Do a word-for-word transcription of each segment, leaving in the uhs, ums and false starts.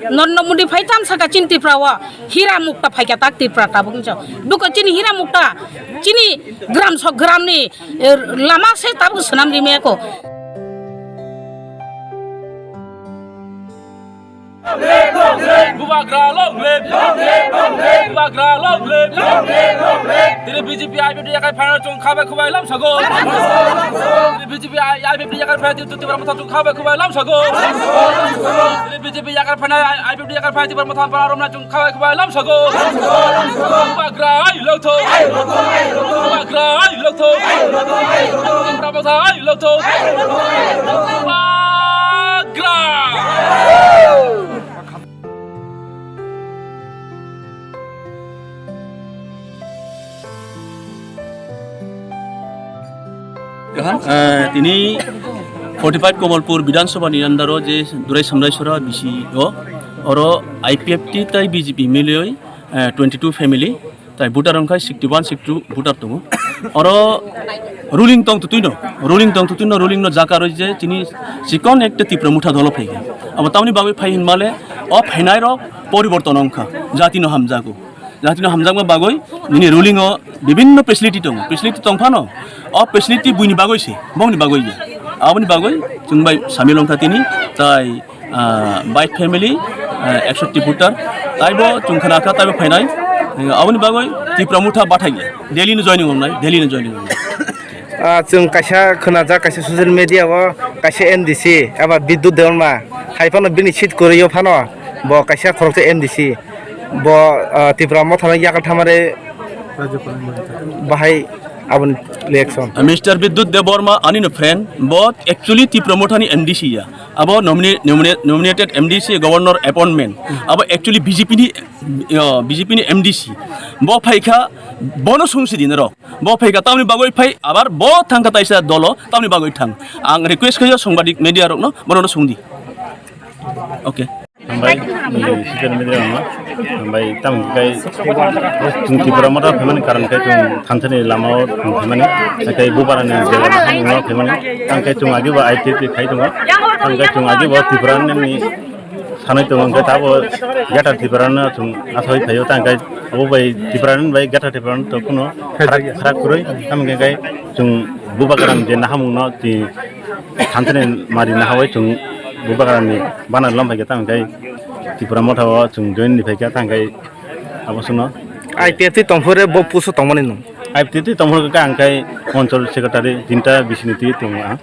Narendra Modi phai tam saka chini Tripura o hira mukta phaikha tak Tripura tabuk hinjo. Buko chini hira mukta chini gram sok gram ni, eh, lama se tabuk swnam rimaya ko. Bubagra long live! Bubagra long live! Tini B J P I P F T yakai phaina chwng khabai khubai lamsago. Tini B J P I P F T yakai phaina tini Tipra Motha chwng khabai khubai lamsago. Tini B J P yakai phaina I P F T yakai phaina Tipra Motha para romna chwng khabai khubai lamsago. Bubagra ai lokthok. Bubagra ai lokthok. Tipra Motha ai lokthok. Bubagra. Kaham. Eh, tini forty five Kobolpur Bidhan Sabha ni under o je Durai Samraisora B C o, oro I P F T tai B J P miliyoi, eh, twenty two family, tai voter wngkha sixty one, sixty two voter tongo. Oro ruling tong tutui no, ruling tong tutui no, ruling no jaka roi je chini chikon ekta Tipra Motha dolo phai. Abo tamni bagwi phai hinmale, o phainai rok poriborton wngkha, jati no hamjago. Jati no hamjakma bagwi nini ruling o bibinno facility tongo, facility tong phano, o facility buini bagwi se, bongni bagwi ya. Aboni bagwi chwng bai samil wngkha tini, tai ah, bike family, ah, ekshoti voter, taibo chwng khna kha, taibo phainai. Aboni bagwi Tipra Motha bathai ya. Delhi no joining wngnai, Delhi no joining wngnai. Ah, chwng kaisa khwnajak, kaisa social media o kaisa M D C eba Bidyut Debbarma hai phano bini seat kwrwi o phano bo kaisa khoroksa M D C. Bo, ah, Tipra Motha no yakal thamare bahai aboni reaction. Mister Bidyut Debbarma ani no friend, bo actually Tipra Motha ni M D C ya. Abo nomini-, nomini-, nominated M D C governor appointment. Abo actually B J P ni, yo, B J P ni M D C. Bo phaikha, bono sungsi dinaro. Bo phaikha, tamni bagwi phai, abar bo thangkha taisa dolo, tamni bagwi thang. Ang request khayo songbadik media rokno, bono sungdi. Okay. Hambai, ni social media rokno. Hambai, tamo khe chwng Tipra Motha phaimani karon khe chwng thanthani lamao phaimani, khe Bubagrani jela no phaimani, tamo khe chwng agi bo I T T khai tongo, tamo khe chwng agi bo Tipra ni sanai tongo, hwnkhe tabo Greater Tipra no chwng asai phaio, tamo khe abo bai Tipra ni bai Greater Tipra no to kuno kharak, kharak kwrwi, tamo khe chwng Bubagrani je nahamung no twi Thanthani mari nahawi chwng Bubagrani bana lom phaikha, tamo khe Tipra Motha o chwng join ni phaikha, tamo khe abo sono. I P F T tongphuru bo puso tongmani nung? I P F T tongphuru khe ang khe Anchal Secretary tinta B C ni twi tongo ang.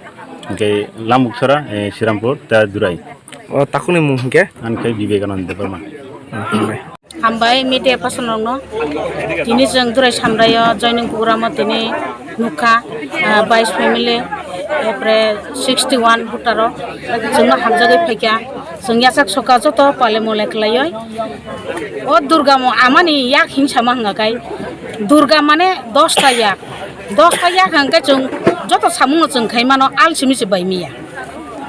Hwnkhe Lambuksora, eh, Srirampur, ta Durai. O takhukni mung hwnkhe? Ang khe Vivekananda Debbarma. Hambai. Hambai media person rokno. Tini chwng Durai Samraio joining program o tini nukha, ah, bais family, epre sixty one voter rok chwngno hamjagwi phaikha. Chwng yachak soka joto pale mole khlaioi. O Durga mo amani yak hinsama hwnga kai. Durga mane dosta yak. Dosta yak hwnkhe chwng joto samungno chwng khai mano, alsimi se bai miya.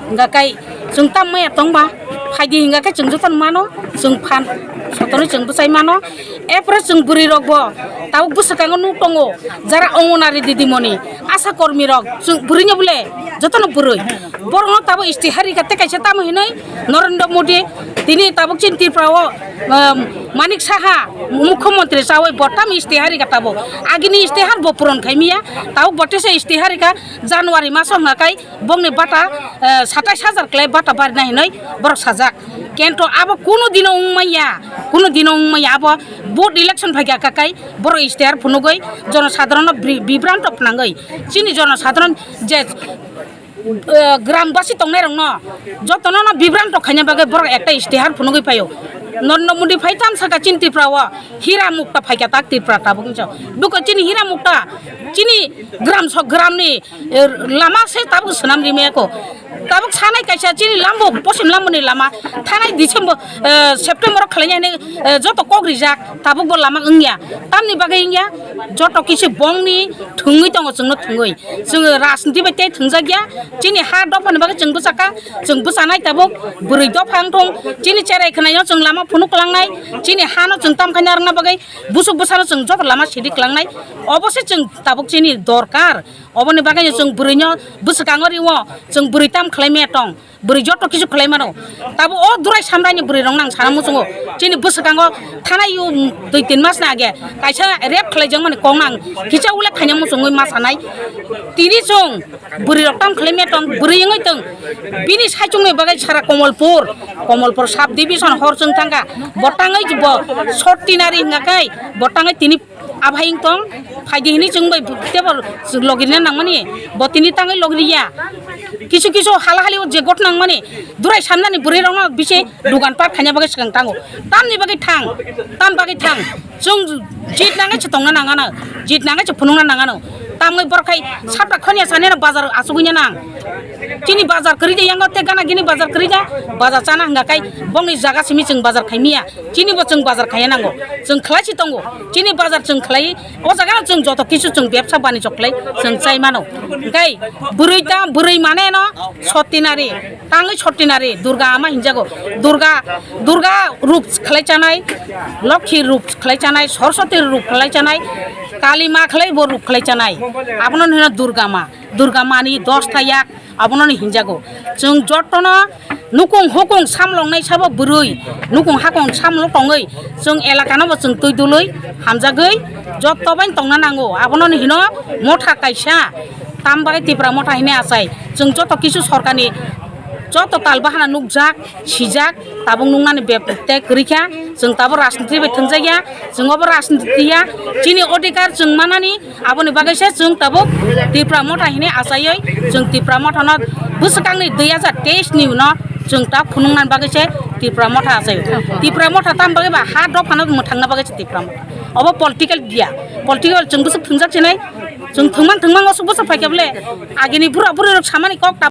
Hingka kai chwng tam maya tongba, phaidi hingka khe chwng jotono mano, chwng phan sotonwi chwng bwchai mano. Epore chwng bwrwi rokbo tabuk bwswkango nuk tongo, jara Anganwadi didimoni, asha kormi rok, chwng bwrwino bole jotono bwrwi. Borokno tabuk istihar rikha tei kaisa tamo hinwi Narendra Modi tini tabuk chini Tripura o, um, Manik Saha mukhyamantri chawi bo tamo istihar rikha tabuk. Agini istihar bo puron khai miya, tabuk bo tesa istihar rikha January maso hwnga kai. Bongni bata, eh, satais hajar klai bata barina hinoi borok sajak. Kento abo kuno dino wngmaya, kuno dino wngmaya abo vote election phaikha kakai borok istihar phunugoi jonosadharono bri-, bibranto phnangoi. Chini jonosadharon je, eh, gramwasi tongnairokno jotono no bibranto khaina bagwi borok ekta istihar phunugoi phaio. Narendra Modi phai tam saka chini Tripura o hira mukta phaikha tak Tripura tabuk hinjo. Buko chini hira mukta chini gram sok gramni eh, lama se tabuk swnam rimaya ko. Tabuk sanai kaisa chini lambo, posim lamboni lama. Thanai December, eh, September o khlainai hinwi, eh, joto kok rijak, tabuk bo lama wngya. Tamni bagwi wngya, joto kisi bongni thwngwi tongo chwngno thwngwi. Chwng rajniti bai tei thwngjakya. Chini ha dophani bagwi chwng bwchakha, chwng bwchanai tabuk bwrwi dopha wngthong. Chini cherai khwnaino chwng lama phunuk kwlangnai. Chini hano chwng tamkhaina rwna bagwi busuk bwsano chwng joto lama sidi kwlangnai. Obo se chwng tabuk chini dorkar. Oboni bagwi chwng bwrwino bwswkango riwo, chwng bwrwi tam khlai maya tong. Bwrwi joto kisu khlai mano. Tabo o Durai Samraini bwrwi rok nang sana muchungo. Chini bwswkango thanai yo dui tin mas na age kaisa rape khlai jak mani kok nang kicha ule khaina muchungoi ma sanai. Tini chwng bwrwi rok tam khlai me tong bwrwi wngoi tong. Bini saichung ni bagwi sara Komolpur, Komolpur sub division hor chwng thangka. Bo tangoi bo sot tinari hwnga kai bo tangoi tini Abhaing tong, phaidi hini chwng bai tebo logirina nangmani, bo tini tangwi logiriya. Kisu kisu hala hali o je got nangmani, Durai Samnani bwrwi rokno bisi dugan par khaina bagwi swkang tango. Tamni bagwi thang, tam bagwi thang. Chwng jit nangwi se tongna nangano, jit nangwi se phunukna nangano. Tamwi borok khai sapta khoniya sanina bazar asugwi nang. Chini bazar kwrwi de yango te gana gini bazar kwrwi da, bazar chana hwnga kai bongni jaga simi chwng bazar khaimiya. Chini bo chwng bazar khaiya nango. Chwng khlai si tongo. Chini bazar chwng khlai. O jaga no chwng joto kisu chwng bebsa bani chok khlai. Chwng chai mano. Hwnkhe bwrwi ta, bwrwi mane no sot tinari. Tangwi sot tinari. Durga ama hinjago. Durga, Durga rup khlai chanai. Lokhi rup khlai chanai. Saraswati rup khlai chanai. Kali ma khlai bo rup khlai chanai. Abono hino Durga ma. Durga mani dos ta yak. Abono ni hinjago. Chwng jotono nukung hukung samlongnai sabo bwrwi, nukung hakung samlok tongwi chwng elakano bo chwng twi dului hamjagwi joto bai tongna nango. Abono ni hino motha kaisa, tam bagwi Tipra motha hine achai. Chwng joto kisu sorkarni joto tal bahana nukjak, sijak, tabuk nuknani bek te kwrwi kha. Chwng tabuk rajniti bai thwngjakya, chwng obo rajniti ya. Chini odhikar chwng manani Aboni bagwi se chwng tabuk Tipra motha hine achaiwi chwng Tipra mothano bwswkangni dui hazar teis ni uno chwng ta phunukna bagwi se Tipra motha achai. Tipra motha tam bagwi ba ha dophano mwthangna bagwi se Tipra motha. Obo political giya. Political chwng bwswk thwngjak sinai. Chwng thwngman thwngman osuk bwswk phaikhe bole agini bura buri rok samani kok ta